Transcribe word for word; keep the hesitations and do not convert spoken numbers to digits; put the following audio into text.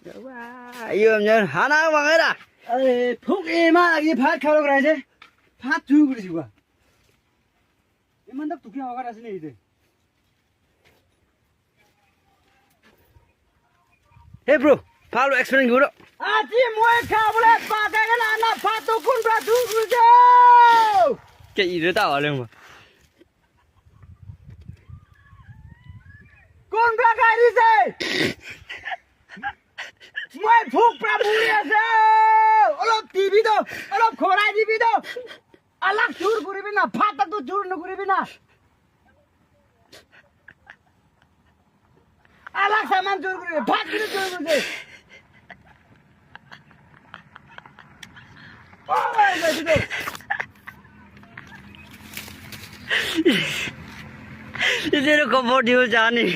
Wah, iyo, nyo, hana wangera. Are, phuk ema lagi bhat khalo karaise. Bhat chu kurisi kwa. Iman tak tukia hoga nasi nahi de. Hey bro, bhal explain kuro. Aji moi khabole pakai kena ana bhat to kun pra dur kuri jao. Ke ire ta wale ma. Kun pra kai ri se? Moi bhuk pra muri ase. Olop T V to, olop khorai dibi to. Alag chur kuribi na, bhat to chur nokuribi na. Alag saman chur kuribi, bhat kini chur kuribi. Oh, my God. Ite to khobor dibo jani.